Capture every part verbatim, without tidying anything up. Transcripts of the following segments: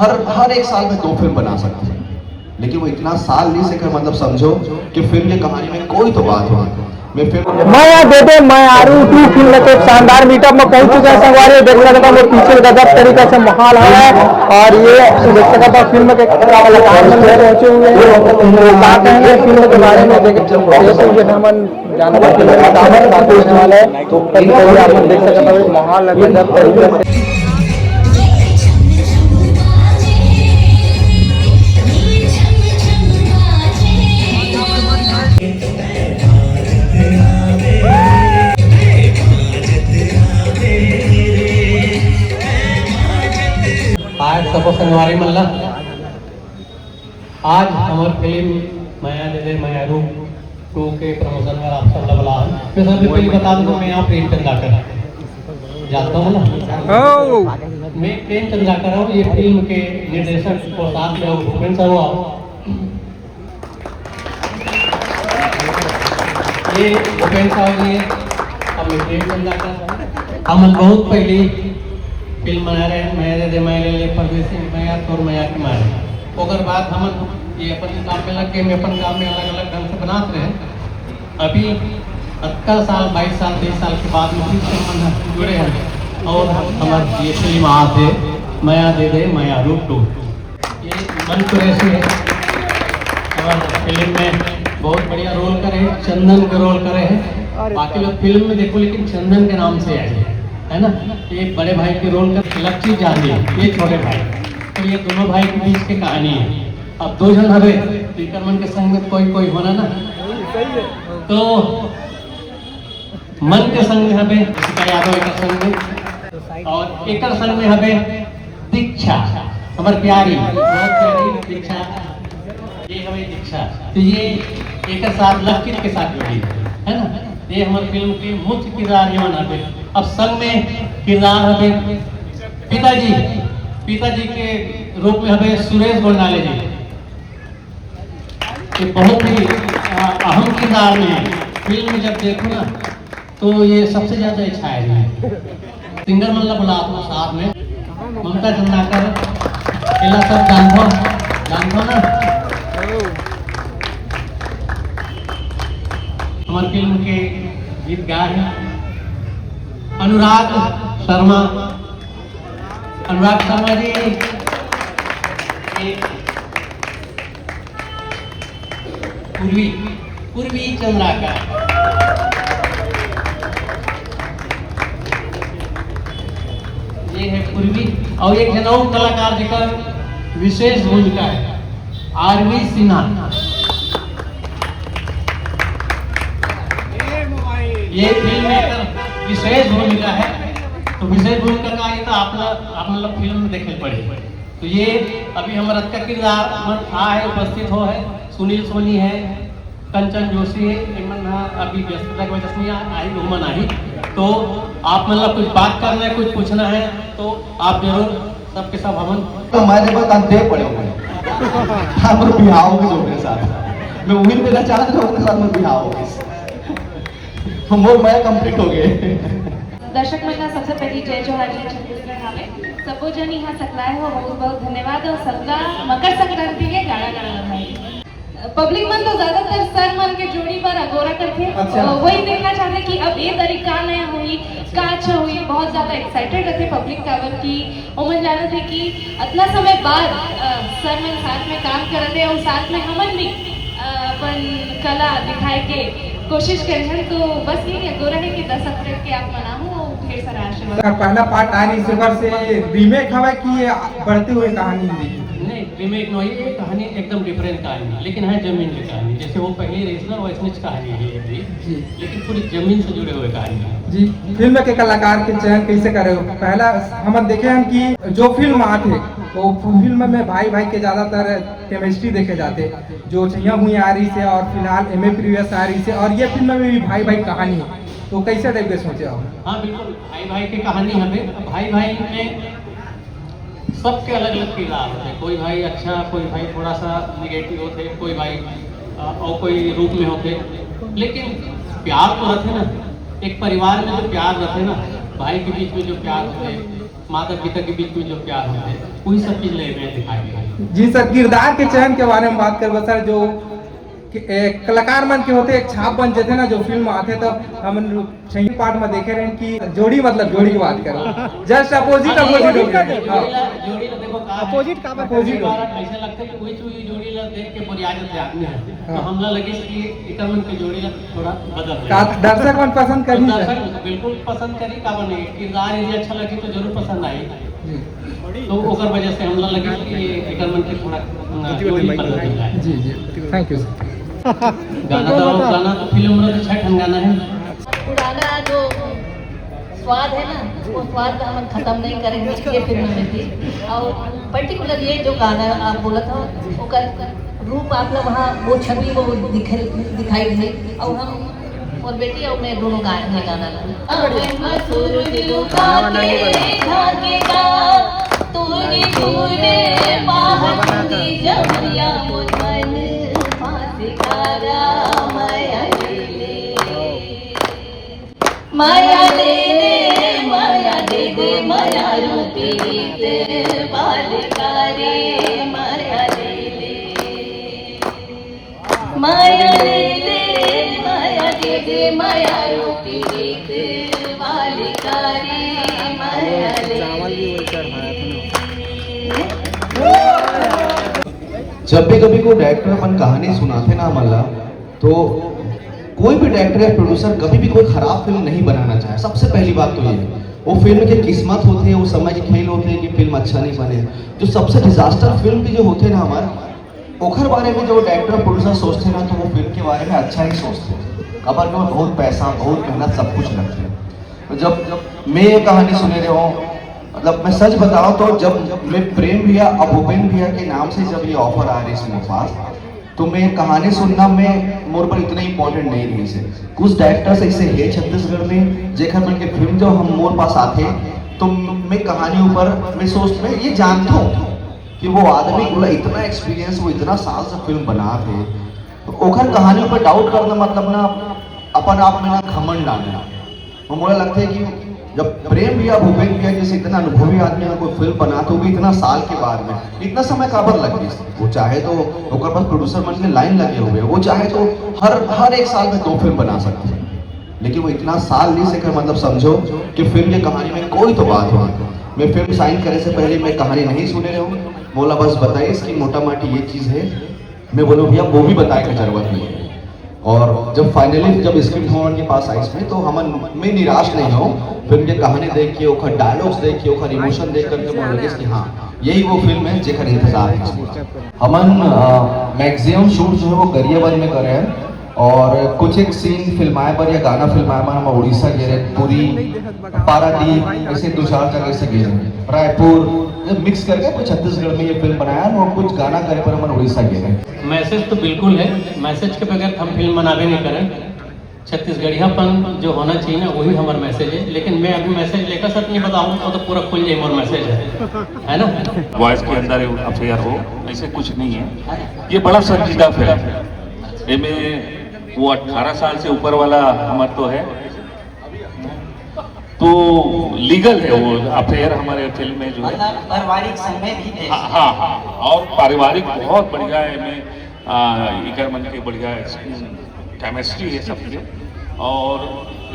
हर हर एक साल में दो फिल्म बना सकते हैं, लेकिन वो इतना साल नहीं सके। मतलब, समझो कि फिल्म की कहानी में कोई तो बात हो। मैं फिल्म मया दे दे मयारू टू फिल्म के शानदार मीटअप में पहुंच चुके हैं संगवारी। देख सकता हूँ, पीछे गजब तरीका से माहौल है और ये देख सकता हूँ, फिल्म के कलाकार मन भी पहुंचे हुए हैं। बात है फिल्म के बारे में देख, जैसे ये हमन जानकारी के लिए काफी बात होने वाला है। तो कभी कभी आप लोग देख सकते हो, माहौल अभी इधर तरीके से आज सबो संगवारी मन ला आज हमर फिल्म मया दे दे मयारू टू के प्रमोशन बर आप सब ला बुलाए हन। मैं सबसे पहले बता दूं, मैं यहाँ प्रेम चंद्राकर जानता हूँ ना। मैं प्रेम चंद्राकर हूँ, ये फिल्म के निर्देशक और साथ में भूपेन साहू। ये भूपेन साहू जी, अब मैं प्रेम चंद्राकर। हमन बहुत पहली फिल्म बना रहे हैं, मया दे दे मया ले ले, परदेसी मया तोर मया के मारे। ओकर बाद हमन ये अपन काम में लग गए, मैं अपन काम में अलग-अलग ढंग से बनात रहे। अभी अतका साल, बाईस साल, तेईस साल के बाद में फिर से हमन जुड़े हैं और हमर ये फिल्म आत हे, मया दे दे मयारू टू। ये मन कुरैशी है और फिल्म में बहुत बढ़िया रोल करे हैं, चंदन का रोल करे हैं। बाकी लोग फिल्म में देखो, लेकिन चंदन के नाम से आए, है ना? एक बड़े भाई के रोल कर लक्की जानी, ये छोटे भाई, तो ये दोनों भाई के बीच की कहानी है। अब दो जन हवे, तो एकर मन के संग में कोई कोई होना ना, तो मन के संग में हवे, शिखा यादव एकर संग में, और एकर संग में हवे दीक्षा, हमर प्यारी, बहुत प्यारी दीक्षा। ये हवे दीक्षा, तो ये एकर साथ लक्की के साथ जुड़ी है, है ना? ये हमर फिल्म के मुख्य किरदार ये मन हवे। अब संग में किरदार हवे पिताजी, पिताजी के रूप में हवे सुरेश गोंडाले जी। ये बहुत ही, अ, अहम किरदार में है। फिल्म में जब देखो ना, तो ये सबसे ज्यादा अच्छा है। सिंगर मन ला बुला अपना साथ में। ममता चंद्राकर, एला सब जानथो, जानथो ना? हमर फिल्म के गीत गाए हैं अनुराग शर्मा। अनुराग शर्मा जी, ये पूर्वी, पूर्वी चंद्राकर। ये है पूर्वी और एक जन और कलाकार जेकर विशेष भूमिका है, आरवी सिन्हा। ये फिल्म में एकर विशेष भूमिका है, तो विशेष भूमिका का ये तो आप लोग, आप मतलब फिल्म देखे पड़े। तो ये अभी हमर अतका किरदार मन आए, उपस्थित हो है, सुनील सोनी है, कंचन जोशी है, इमन हा अभी व्यस्तता की वजह से नहीं आ-, आई, घूमन आई। तो आप मतलब कुछ बात करना है, कुछ पूछना है, तो आप जरूर, सबके सब हमन। तो मैं देखो तन दे पड़े हुए। हमर बिहाव के जो मेरे साथ, मैं उम्मीद देना चाहता हूँ, उनके साथ मैं बिहाव हो गई। हम वो मैं कंप्लीट हो गए। दर्शक मन ला सबसे पहली जय जोहार, जय छत्तीसगढ़ हावे। सबो जन यहाँ सकलाए हो, बहुत बहुत धन्यवाद और सबका मकर संक्रांति के गाड़ा गाड़ा बधाई। पब्लिक मन तो ज्यादातर सर मन के जोड़ी पर अगोरा करथे। अच्छा। अ, वही देखना चाहते कि अब ये तारीख का नया हुई, का अच्छा हुई, बहुत ज्यादा एक्साइटेड रहते पब्लिक काबर कि ओमन जानत हे कि अतना समय बाद, अ, सर मन साथ में काम करत हे और साथ में हमन भी, अ, अपन कला दिखाए के कोशिश करे हन, तो बस ये अगोरा है कि दस अप्रैल के आप मनाहू और ढेर सारा आशीर्वाद। सर, पहला पार्ट आ रही, इस बार से रीमेक हवा कि ये बढ़ती हुई कहानी है? नहीं, रीमेक नहीं, ये कहानी एकदम डिफरेंट कहानी है, लेकिन है जमीन की कहानी। जैसे वो पहले रेसलर वैसने कहानी है ये भी, जी। लेकिन पूरी जमीन से जुड़े हुए कहानी है। जी, फिल्म के कलाकार के चयन कैसे करे हो? पहला हम देखे हैं कि जो फिल्म आते, वो फिल्म में भाई भाई के ज्यादातर केमिस्ट्री देखे जाते। जो छैया हुई आ रही से और फिलहाल एम ए प्रीवियस आ रही से, और ये फिल्म में भी भाई भाई कहानी है, तो कैसे टाइप के सोचे हो? हाँ, बिल्कुल, भाई भाई की कहानी हमें, भाई भाई में सबके अलग अलग किरदार होते। कोई भाई अच्छा, कोई भाई थोड़ा सा निगेटिव होते, कोई भाई, अ, और कोई रूप में होते, लेकिन प्यार तो रहते ना। एक परिवार में जो प्यार रहते ना, भाई के बीच में जो प्यार होते, माता पिता के बीच में जो प्यार होथे, वही सब चीज ला एमे दिखाए गे हे। जी सर, किरदार के चयन के बारे में बात करबो सर, जो कि, ए, कलाकार मन के होथे, एक छाप बन जथे ना, जो फिल्म आथे, तो हमन छही पार्ट में देखे रहेन कि जोड़ी, मतलब जोड़ी की बात करो, जस्ट अपोजिट, अपोजिट हो गया। जोड़ी ला, जोड़ी ला देखो का हे। अपोजिट का बात करो। अपोजिट हो गया। ऐसा लगता है कि कोई चीज जोड़ी ला देख के बोरिया जाते आदमी है, तो हाँ। हमला लगे कि एकर मन के जोड़ी ला थोड़ा बदल दे। का दर्शक मन पसंद करही तो सर? दर्शक बिल्कुल पसंद करही, का बने, किरदार यदि अच्छा लगे तो जरूर पसंद आही। जी। तो ओकर वजह से हमला लगे कि एकर मन के थोड़ा, अ, जोड़ी बदल जाए। जी, जी, थैंक यू सर। गाना तो, गाना तो फिल्म में तो छह ठन गाना है। पुराना जो स्वाद है ना, वो स्वाद हमन खत्म नहीं करेंगे ये फिल्म में भी। और पर्टिकुलर ये जो गाना आप बोलत हो, ओकर रूप आप ला वहाँ वो छवि वो दिखे, दिखाई दे। और हम और बेटी और मैं दोनों गाए हैं गाना ला। अब मैं सूरज उगा के झांकेगा, तूने तूने बाहर दी जबरिया मोर मन फांसी का राम आया ले। माया ले ले, माया दे दे, माया रूपी गीत बालिका रे, माया ले ले। माया ले ले, माया दे दे, माया रूपी गीत बालिका रे, माया ले ले। जब भी कभी कोई डायरेक्टर अपन कहानी सुनाथे ना हमला, तो कोई भी डायरेक्टर या प्रोड्यूसर कभी भी कोई खराब फिल्म नहीं बनाना चाहे। सबसे पहली बात तो ये है, वो फिल्म के किस्मत होथे, वो समय के खेल होथे कि फिल्म अच्छा नहीं बने। जो सबसे डिजास्टर फिल्म भी जो होथे ना हमारे, ओखर बारे में जो डायरेक्टर प्रोड्यूसर सोचथे ना, तो वो फिल्म के बारे में अच्छा ही सोचथे। काबर कि बहुत पैसा, बहुत मेहनत, सब कुछ लगथे। तो जब, जब मैं ये कहानी सुने रहे हूँ, मतलब मैं सच बताऊँ तो जब मैं प्रेम भैया और भूपेंद्र भैया के नाम से जब ये ऑफर आ रही है मेरे पास, तो मैं कहानी सुनना में मोर बर इतना इंपॉर्टेंट नहीं रहिस हे। कुछ डायरेक्टर्स ऐसे हे छत्तीसगढ़ में, जेकर मन के फिल्म जो हम मोर पास आथे, तो मैं कहानी ऊपर मैं सोच, मैं ये जानता हूँ कि वो आदमी बोला इतना एक्सपीरियंस, वो इतना साल से फिल्म बनाथे, तो ओखर कहानी ऊपर डाउट करना मतलब ना अपन आप में ना घमंड आना। तो मोला लगथे कि जब प्रेम भैया, भूपेंद्र भैया जैसे इतना अनुभवी आदमी अगर कोई फिल्म बनाथे, वो भी इतना साल के बाद में, इतना समय काबर लग गइस? वो चाहे तो, ओकर पास प्रोड्यूसर मन के लाइन लगे हुए, वो चाहे तो हर, हर एक साल में दो फिल्म बना सकथे, लेकिन वो इतना साल नहीं से कर, मतलब समझो कि फिल्म के कहानी में कोई तो बात हो। मैं फिल्म साइन करे से पहले मैं कहानी नहीं सुने रहे हूँ, मोला बस बताइस कि मोटा माटी ये चीज है, मैं बोलूँ भैया वो भी बताए का जरूरत नहीं है। और जब फाइनली जब स्क्रिप्ट हमन के पास आइस में, तो हमन, मैं निराश नहीं हूँ। फिल्म के कहानी देख के, ओखर डायलॉग्स देख के, ओखर इमोशन देख करके मोला लगिस कि हाँ, यही वो फिल्म है जेकर इंतजार है। हमन मैक्सिमम शूट जो है वो गरियाबंद में करे हैं और कुछ एक सीन फिल्माए बर या गाना फिल्माए बर हम उड़ीसा गे रहे, पुरी, पारादीप, ऐसे दो चार जगह से गे रहे, रायपुर, मिक्स करके कुछ छत्तीसगढ़ में ये फिल्म बनाया और कुछ गाना करे पर हम उड़ीसा गे रहे। मैसेज तो बिल्कुल है, मैसेज के बगैर हम फिल्म बनाबे नहीं करें। छत्तीसगढ़ियापन जो होना चाहिए ना, वही हमारा मैसेज है। लेकिन मैं अभी मैसेज लेकर सच नहीं बताऊँ, वो तो पूरा खुल जाए मोर मैसेज है, है ना? बॉयज के अंदर अफेयर हो, ऐसे कुछ नहीं है। ये बड़ा संजीदा फिल्म है। एमे वो अठारह साल से ऊपर वाला हमार तो है, तो लीगल है वो अफेयर हमारे फिल्म में जो है। मतलब पारिवारिक समय भी दे हाँ हाँ हाँ, और पारिवारिक बहुत बढ़िया है। मैं आ, इकर मन के बढ़िया केमिस्ट्री है सबके, और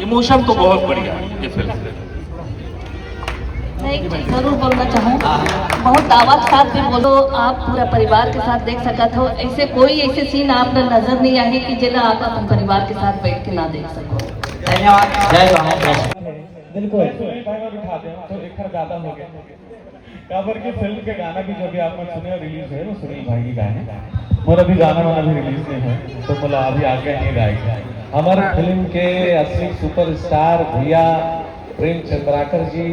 इमोशन तो बहुत बढ़िया है ये फिल्म। मैं एक चीज जरूर बोलना चाहूँ, बहुत दावा के साथ भी बोलो, आप पूरा परिवार के साथ देख सकत हो। ऐसे कोई ऐसे सीन आप ला नजर नहीं आही कि जेला आप अपन परिवार के साथ बैठ के ना देख सको। धन्यवाद। जय जवान, जय। बिल्कुल। सुनील भाई और उठा दे, तो एक ज्यादा हो गया। काबर की फिल्म के गाना भी जो भी आप मन सुने और रिलीज हुए, वो सुनील भाई ही गाए हैं। मोर अभी गाना वाना भी रिलीज नहीं हुआ, तो मोला अभी आगे नहीं गाएगा। हमारे फिल्म के असली सुपरस्टार भैया प्रेम चंद्राकर जी।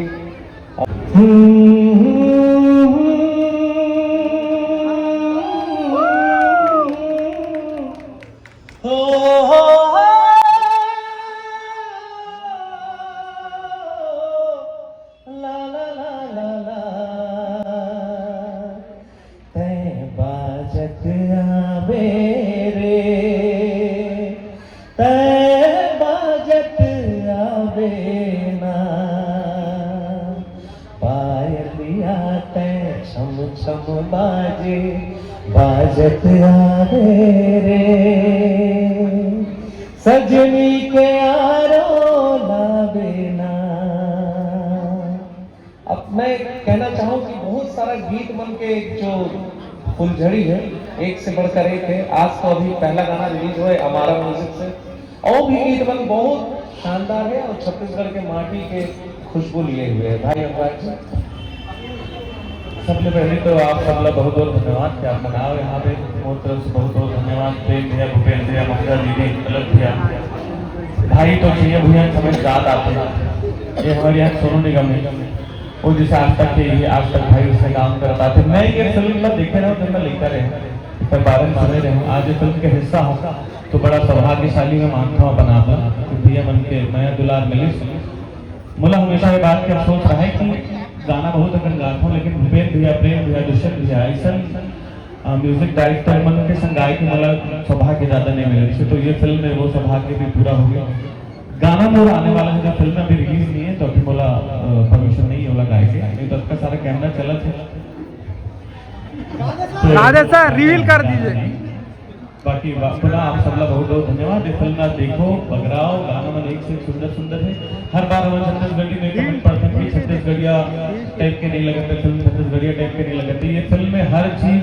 ला ला ला ला ला। तै बाजत आवे रे, तै बाजत आवे ना। आवे रे सजनी के आरो लावे ना। अब मैं कहना चाहूँ कि बहुत सारा गीत मन के एक जो फुलझड़ी है, एक से बढ़कर एक है। आज तो अभी पहला गाना रिलीज हुआ है अमारा म्यूजिक से, और भी गीत मन बहुत शानदार है और छत्तीसगढ़ के माटी के खुशबू लिए हुए है। भाई अनुराग जी, सबले पहले तो आप सबला बहुत बहुत धन्यवाद कि आप मन आए यहाँ पे। मोर तरफ से बहुत बहुत धन्यवाद प्रेम भैया, भूपेंद्र भैया, ममता दीदी, पलक भैया। भाई तो भैया भैया समझ जात आते हैं। ये हमारे यहाँ सोनू निगम है, वो जैसे आज तक के ये आज तक भाई उसने काम करता था। मैं ये फिल्म ला देखे रहूँ जब मैं लेकर रहे हूँ, पर बारे में सुने रहे हूँ। आज ये फिल्म के हिस्सा हूँ तो बड़ा सौभाग्यशाली मैं मानता हूँ अपना आप ला कि भैया मन के मया दुलार मिलिस। मोला हमेशा ये बात के अफसोस रहा है कि गाना बहुत अकन गाता हूँ, लेकिन भूपेन भैया, प्रेम भैया, दुष्यंत भैया ऐसा म्यूजिक डायरेक्टर मन के संग गाए के मोला सौभाग्य ज्यादा नहीं मिले, तो ये फिल्म में वो सौभाग्य भी पूरा हो गया। गाना मोर आने वाला है, जो फिल्म अभी रिलीज नहीं है, तो अभी मोला परमिशन नहीं है ओला गाए के, नहीं तो उसका सारा कैमरा चलत है। तो राधे सर, रिवील कर दीजिए। बाकी बा-, पुनः आप सबला बहुत बहुत धन्यवाद। ये फिल्म ला देखो, बगराओ, गाना मन एक से एक सुंदर सुंदर है। हर बार हमन छत्तीसगढ़ी में कमेंट पढ़ते हैं कि छत्तीसगढ़िया टाइप के नहीं लगते, फिल्म छत्तीसगढ़िया टाइप के नहीं लगते। ये फिल्म में हर चीज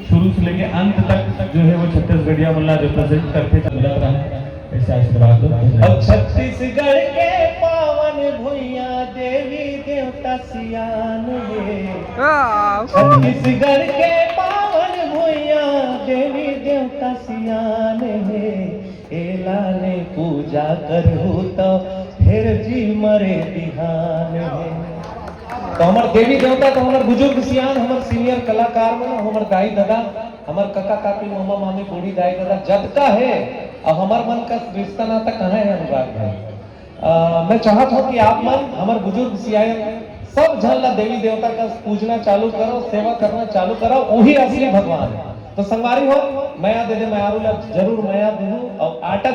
शुरू से लेके अंत तक जो है वो छत्तीसगढ़िया मन ला रिप्रेजेंट करते मिलत रहे। ऐसे आशीर्वाद दो। धन्यवाद। अब छत्तीसगढ़ के पावन भुइयां देवी देवता सियान हे। छत्तीसगढ़ के पावन भुइयां देवी देवता सियान हे। एला ने पूजा करहु त फेर जी मरे बिहान हे। तो हमर देवी देवता, तो हमर बुजुर्ग सियान, हमर सीनियर कलाकार मन, हमर दाई ददा, हमर कका काकी, ममा मामी, बूढ़ी दाई ददा जतका हे, अब हमर मन का रिश्ता नाता कहाँ है अनुराग भाई? अ, मैं चाहत हूँ कि आप मन हमर बुजुर्ग सियान सब झन ला देवी देवता का पूजना चालू करो, सेवा करना चालू करो, वही असली भगवान है। तो संगवारी हो, मया दे दे मयारू ला जरूर मया देहू और आटा